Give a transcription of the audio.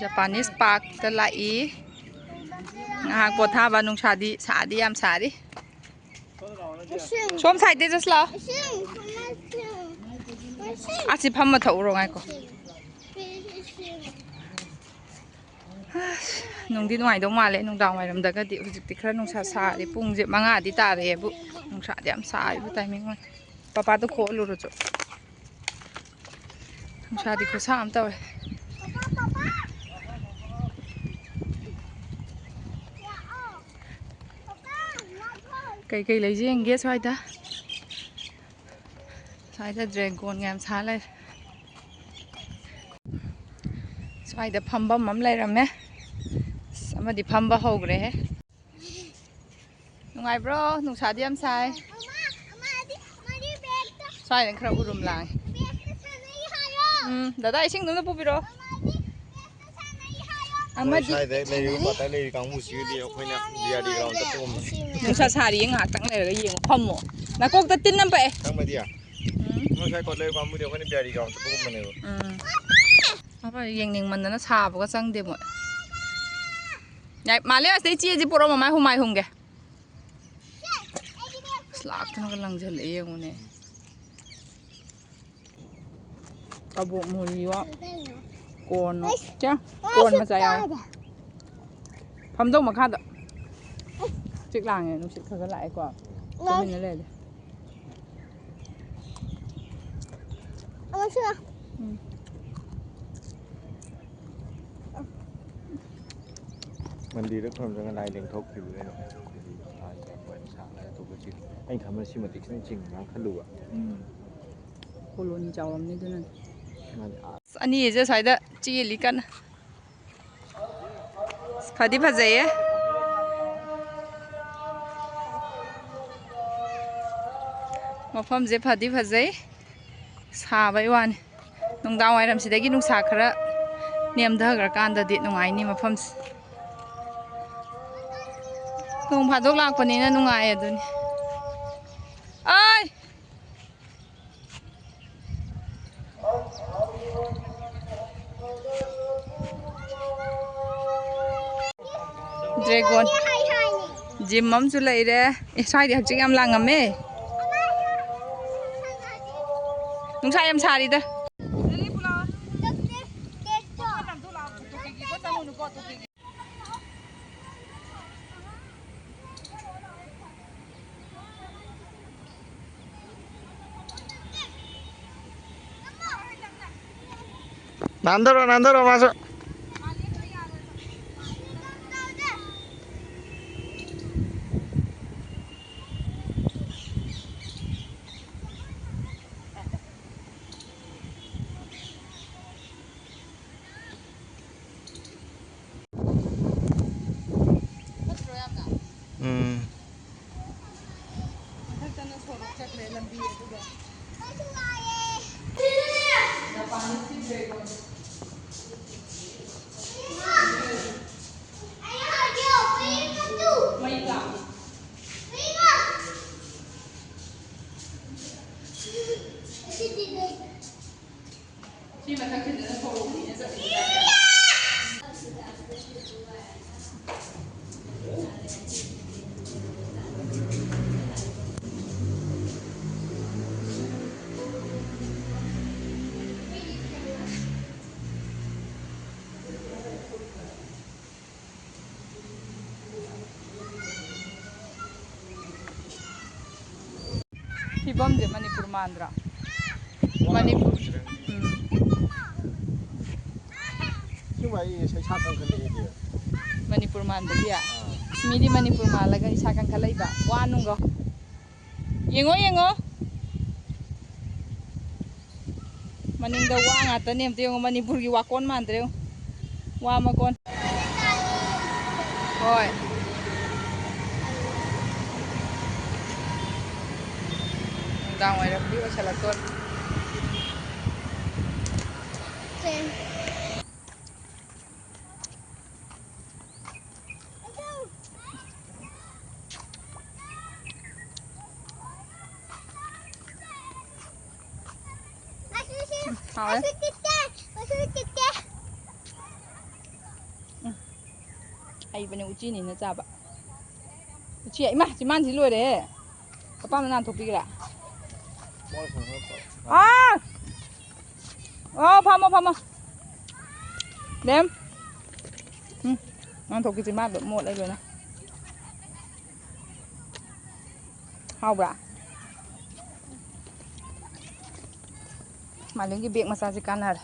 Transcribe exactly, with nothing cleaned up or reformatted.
Japanese ꯄꯥꯔꯛꯇ ꯂꯥꯛꯏ꯫ ꯉꯥꯏꯍꯥꯛ ꯄꯣꯊꯥꯕ, ꯅꯨꯡꯁꯥꯗꯤ ꯁꯥꯗꯤ ꯌꯥꯝ ꯁꯥꯔꯤ꯫ ꯁꯣꯝ ꯁꯥꯏꯗꯇ ꯆꯠꯁꯤ ꯂꯥꯛꯑꯣ꯫ ꯑꯁꯤ ꯐꯝꯃ ꯊꯛꯎꯔꯣ, ꯉꯥꯏꯈꯣ꯫ ꯑꯁ, ꯅꯨꯡꯗꯤ ꯅꯨꯡꯉꯥꯏꯗꯧ ꯃꯥꯜꯂꯦ ꯅꯨꯡꯗꯥꯡ ꯋꯥꯏꯔꯝꯗꯒꯗꯤ꯫ ꯍꯧꯖꯤꯛꯇꯤ ꯈꯔ ꯅꯨꯡꯁꯥ ꯁꯥꯔꯤ꯫ ꯄꯨꯡꯁꯦ ꯃꯉꯥꯗꯤ ꯇꯥꯔꯦꯕꯨ꯫ ꯅꯨꯡꯁꯥꯗꯤ ꯌꯥꯝ ꯁꯥꯔꯤꯕ ꯇꯥꯏꯃꯤꯡ ꯑꯣꯏ꯫ ꯄꯄꯥꯗꯣ ꯈꯣꯛꯍꯜꯂꯨꯔꯣ ꯆꯣ꯫ ꯅꯨꯡꯁꯥꯗꯤ ꯈꯨꯠꯁꯥ ꯑꯃ ꯇꯧꯔꯦ꯫ ꯀꯩꯀꯩ ꯂꯩꯁꯦ ꯌꯦꯡꯒꯦ ꯁ꯭ꯋꯥꯏꯗ꯫ ꯁ꯭ꯋꯥꯏꯗ ꯗ꯭ꯔꯦꯒꯣꯟ ꯌꯥꯝ ꯁꯥ ꯂꯩꯔꯦ꯫ ꯁ꯭ꯋꯥꯏꯗ ꯐꯝꯐꯝ ꯑꯃ ꯂꯩꯔꯝꯃꯦ꯫ ꯑꯁ, ꯑꯃꯗꯤ ꯐꯝꯕ ꯍꯧꯈ꯭ꯔꯦꯍꯦ꯫ ꯅꯨꯡꯉꯥꯏꯕ꯭ꯔꯣ? ꯅꯨꯡꯁꯥꯗꯤ ꯌꯥꯝ ꯁꯥꯏ꯫ ꯁ꯭ꯋꯥꯏꯗꯅ ꯈꯔ ꯎꯔꯨꯝ ꯂꯥꯡꯉꯦ꯫ ꯎꯝ, ꯗꯗꯥ, ꯏꯁꯤꯡꯗꯨ ꯑꯝꯇ ꯄꯨꯕꯤꯔꯛꯑꯣ꯫ ꯑꯃꯗꯤ ꯁ꯭ꯋꯥꯏꯗ ꯂꯩꯔꯤꯕ quarter ꯂꯩꯔꯤ ꯀꯥꯡꯕꯨꯁꯤꯒꯤꯗꯤ ꯑꯩꯈꯣꯏꯅ ꯕꯤ ꯑꯥꯔ ꯗꯤ ꯒ꯭ꯔꯥꯎꯟꯗ ꯆꯠꯄꯒꯨꯝꯕꯅꯤ꯫ ꯅꯨꯡꯁꯥ ꯁꯥꯔꯤꯌꯦ, ꯉꯥꯏꯍꯥꯛꯇꯪ ꯂꯩꯔꯒ ꯌꯦꯡꯉꯣ꯫ ꯐꯝꯃꯣ꯫ ꯅꯀꯣꯛꯇ ꯇꯤꯟ ꯑꯃ ꯄꯛꯑꯦ꯫ ꯈꯪꯕꯗꯤ ꯌꯥ꯫ ꯎꯝ꯫ ꯃꯣꯏ ꯁ꯭ꯋꯥꯏ quarter ꯂꯩꯕ ꯀꯥꯡꯕꯨꯗꯤ ꯑꯩꯈꯣꯏꯅ ꯕꯤ ꯑꯥꯔ ꯗꯤ ꯒ꯭ꯔꯥꯎꯟ ꯆꯠꯄꯒꯨꯝꯕꯅꯦꯕ꯫ ꯎꯝ꯫ ꯑꯩꯈꯣꯏ ꯌꯦꯡꯅꯤꯡꯃꯟꯗꯅ ꯁꯥꯕꯒ ꯆꯪꯗꯦ ꯃꯣꯏ꯫ ꯌꯥꯏ, ꯃꯥꯂꯦ, ꯑꯁꯤꯗꯩ ꯆꯦꯁꯤ ꯄꯨꯔꯛꯑꯣ, ꯃꯃꯥꯏ ꯍꯨꯃꯥꯏ ꯍꯨꯝꯒꯦ꯫ ꯑꯁ, ꯂꯥꯛꯇꯅꯒ ꯂꯪꯁꯤꯜꯂꯛꯑꯦ ꯌꯦꯡꯉꯨꯅꯦ꯫ ꯀꯕꯣꯛ ꯃꯣꯔꯤꯌꯣ꯫ ꯀꯣꯔꯟ꯫ ꯆꯦ, ꯀꯣꯔꯟ ꯃꯆꯥ ꯌꯥꯎꯋꯦ꯫ ꯐꯝꯗꯧ ꯃꯈꯥꯗ꯫ ꯆꯤꯛ ꯂꯥꯡꯉꯦ, ꯅꯨꯡꯁꯤꯠ ꯈꯔ ꯈꯔ ꯂꯥꯛꯑꯦꯀꯣ꯫ ꯇꯨꯃꯤꯟꯅ ꯂꯩꯔꯗꯤ꯫ ꯑꯃꯁꯨ ꯂꯥꯛ꯫ ꯎꯝ꯫ ꯃꯟꯗꯤꯔꯗ ꯈꯨꯔꯨꯝꯖꯔꯒ ꯂꯥꯏ ꯂꯦꯡꯊꯣꯛꯈꯤꯕ ꯀꯩꯅꯣ꯫ ꯑꯩꯅ ꯈꯟꯕ ꯁꯤ ꯃꯇꯤꯛ ꯈꯤꯇꯪ ꯆꯤꯡꯕ꯭ꯔꯥ ꯈꯜꯂꯨꯕ꯫ ꯎꯝ꯫ ꯀꯣꯂꯣꯅꯤ ꯆꯥꯎꯔꯝꯅꯤ ꯑꯗꯨꯅꯅꯦ꯫ ꯃꯥꯅꯦ꯫ ꯑꯁ, ꯑꯅꯤꯁꯦ ꯁ꯭ꯋꯥꯏꯗ ꯆꯦꯜꯂꯤ ꯀꯟꯅ꯫ ꯑꯁ, ꯐꯗꯤ ꯐꯖꯩꯌꯦ꯫ ꯃꯐꯝꯁꯦ ꯐꯗꯤ ꯐꯖꯩ꯫ ꯁꯥꯕꯩ ꯋꯥꯅꯤ꯫ ꯅꯨꯡꯗꯥꯡ ꯋꯥꯏꯔꯝꯁꯤꯗꯒꯤ ꯅꯨꯡꯁꯥ ꯈꯔ ꯅꯦꯝꯊꯈ꯭ꯔꯀꯥꯟꯗꯗꯤ ꯅꯨꯡꯉꯥꯏꯅꯤ ꯃꯐꯝꯁꯦ꯫ ꯅꯣꯡ ꯐꯥꯗꯣꯛ ꯂꯥꯛꯄꯅꯤꯅ ꯅꯨꯡꯉꯥꯏ ꯑꯗꯨꯅꯤ꯫ ꯑꯩ! ꯗ꯭ꯔꯦꯒꯣꯟ꯫ ꯖꯤꯝ ꯑꯃꯁꯨ ꯂꯩꯔꯦ꯫ ꯑꯦ, ꯁ꯭ꯋꯥꯏꯗꯤ ꯍꯧꯖꯤꯛ ꯌꯥꯝ ꯂꯥꯡꯉꯝꯃꯦ꯫ ꯅꯨꯡꯁꯥ ꯌꯥꯝ ꯁꯥꯔꯤꯗ꯫ ꯅꯥꯟꯊꯔꯣ, ꯅꯥꯟꯊꯔꯣ ꯃꯥꯁꯨ꯫ ꯎꯝ꯫ ꯃꯊꯛꯇꯅ ꯁꯣꯔꯣꯛ ꯆꯠꯈ꯭ꯔꯦ ꯂꯝꯕꯤ ꯑꯗꯨꯒ꯫ ꯖꯄꯥꯟꯗ ꯁꯤꯠꯇ꯭ꯔꯦꯀꯣ꯫ ꯃꯩ ꯂꯥꯛꯑꯦ꯫ ꯁꯤ ꯃꯊꯛꯁꯤꯗꯅ ꯁꯣꯔꯣꯛꯅꯤꯅ ꯆꯠꯂꯤꯁꯦ꯫ ꯐꯤꯕꯝꯁꯦ ꯃꯅꯤꯄꯨꯔ ꯃꯥꯟꯗ꯭ꯔꯥ? ꯃꯅꯤꯄꯨꯔ꯫ ꯎꯝ꯫ ꯁꯤꯕꯨ ꯑꯩ ꯏꯁꯩ ꯁꯛ ꯀꯟꯈꯠꯂꯛꯑꯦꯗꯤ꯫ ꯃꯅꯤꯄꯨꯔ ꯃꯥꯟꯗꯕꯤ? ꯑꯥ꯫ ꯃꯤꯗꯤ ꯃꯅꯤꯄꯨꯔ ꯃꯥꯜꯂꯒ ꯏꯁꯥ ꯀꯟꯈꯠꯂꯛꯏꯕ꯫ ꯋꯥ ꯅꯨꯡꯒ꯫ ꯌꯦꯡꯉꯣ, ꯌꯦꯡꯉꯣ꯫ ꯃꯅꯤꯡꯗ ꯋꯥ ꯉꯥꯛꯇꯅꯦ꯫ ꯑꯝꯇ ꯌꯦꯡꯉꯣ, ꯃꯅꯤꯄꯨꯔꯒꯤ ꯋꯥꯀꯣꯟ ꯃꯥꯟꯗ꯭ꯔꯦ ꯌꯦꯡꯉꯣ꯫ ꯋꯥ ꯃꯀꯣꯟ꯫ ꯍꯣꯏ꯫ ꯅꯨꯡꯗꯥꯡ ꯋꯥꯏꯔꯝꯗꯤ ꯑꯣꯏꯁꯜꯂꯛꯇꯣꯔꯦ꯫ ꯍꯥꯎꯋꯦ꯫ ꯎꯝ꯫ ꯍꯩꯕꯅꯦ ꯎꯆꯤꯅꯤꯅ ꯆꯥꯕ꯫ ꯎꯆꯤ, ꯏꯃꯥ, ꯆꯤꯝꯕꯥꯟꯁꯤ ꯂꯣꯏꯔꯦ꯫ ꯄꯄꯥꯅ ꯅꯥꯟꯊꯣꯛꯄꯤꯒꯦꯔꯥ? ꯑꯥ! ꯑꯣ, ꯐꯝꯃꯣ, ꯐꯝꯃꯣ꯫ ꯗꯦꯝ꯫ ꯎꯝ, ꯅꯥꯟꯊꯣꯛꯀꯦ, ꯆꯤꯝꯕꯥꯟꯗꯣ ꯃꯣꯠꯂꯦ ꯂꯣꯏꯅ꯫ ꯍꯥꯎꯕ꯭ꯔꯥ? ꯃꯥꯂꯦꯝꯒꯤ ꯕꯦꯒ ꯃꯆꯥꯁꯦ ꯀꯥꯟꯅꯔꯦ꯫